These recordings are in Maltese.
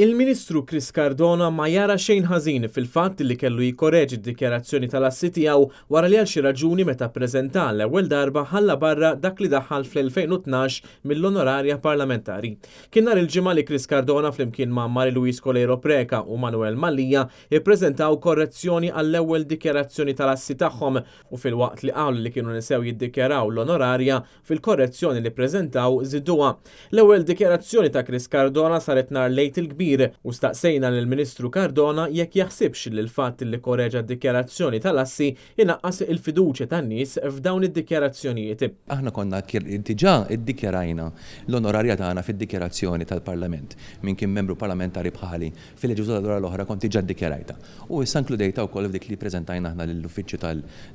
Il-Ministru Chris Cardona ma jara xejn ħażin fil-fatt li kellu jikkoreġi d-dikjarazzjoni tal-assi tiegħu wara li għal xi raġuni meta ppreżenta l-ewwel darba ħalla barra dak li daħħal fl-2012 mill-onorarja parlamentari. Kien nhar il-Ġimgħa li Chris Cardona flimkien ma' Marie Louise Coleiro Preca u Manuel Mallia ippreżentaw korrezzjoni għall-ewwel dikjarazzjoni tal-assi tagħhom u filwaqt li qalu li kienu nsew jiddikjaraw l-onorarja Fil-korrezzjoni li ppreżentaw żiduha. L-ewwel dikjarazzjoni ta' Chris Cardona saret nhar l-Għid il-Kbir u staqsejna lill-Ministru Cardona jekk jaħsibx li l-fatt li kkoreġa d-dikjarazzjoni tal-assi jnaqqas il-fiduċja tan-nies f'dawn id-dikjarazzjonijiet. Aħna konna diġà ddikjarajna l-onorarja tagħna fid-dikjarazzjoni tal-Parlament. Min kien membru parlamentari bħali fil-leġiżlatura l-oħra kont diġà ddikjarajtha. U issa inkludejtha wkoll f'dik li ppreżentajna aħna lill-Uffiċċju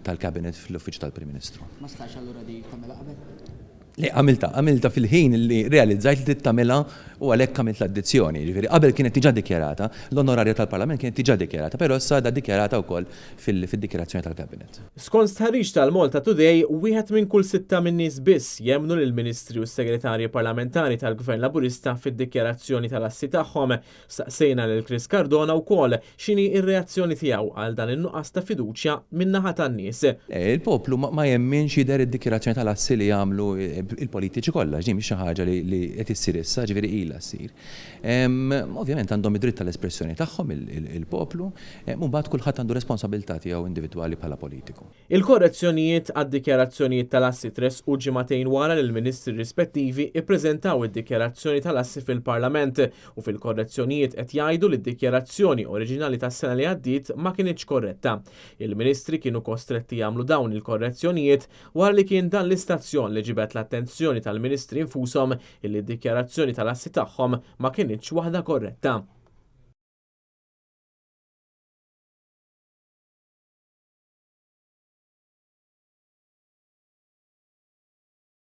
tal-Cabinet fl-Uffiċċju tal-Prim Ministru. Ma stajtx allura dik tagħmilha qabel? Le, għamiltha. Għamiltha fil-ħin li realizzajt li trid tagħmilha u għalhekk għamilt l-addizzjoni. Jiġifieri qabel kienet diġà dikjarata, l-onorarja tal-Parlament kienet diġà dikjarata, però issa għadha dikjarata wkoll fid-dikjarazzjoni tal-Cabinet. Skont stħarriġ tal-Malta Today, wieħed minn kull sitta min-nies biss jemmnu lill-Ministri u s-Segretarji Parlamentari tal-Gvern Laburista fid-dikjarazzjoni tal-assi tagħhom. Staqsejna lil Chris Cardona wkoll x'inhi r-reazzjoni tiegħu għal dan in-nuqqas ta' fiduċja min-naħa tan-nies. Il-poplu ma jemminx jidher id-dikjarazzjoni tal-assi li jagħmlu l-politiċi kollha, għax din mhix xi ħaġa li qed issir issa, ġifieri ilha ssir. Ovvjament għandhom id-dritt tal-espressjoni tagħhom il-poplu, u mbagħad kulħadd għandu responsabilità tiegħu individwali bħala politiku. Il-korrezzjonijiet għad-dikjarazzjonijiet tal-assi tressqu ġimagħtejn wara li l-Ministri rispettivi ppreżentaw id-dikjarazzjoni tal-assi fil-Parlament u fil-korrezzjonijiet qed jgħidu li d-dikjarazzjoni oriġinali tas-sena li għaddiet ma kinitx korretta. Il-Ministri kienu kostretti jagħmlu dawn il-korrezzjonijiet wara li kien dan l-istazzjon li ġibed l-attenzjoni tal-Ministri infushom illi d-dikjarazzjoni tal-assi tagħhom ma kinitx waħda korretta.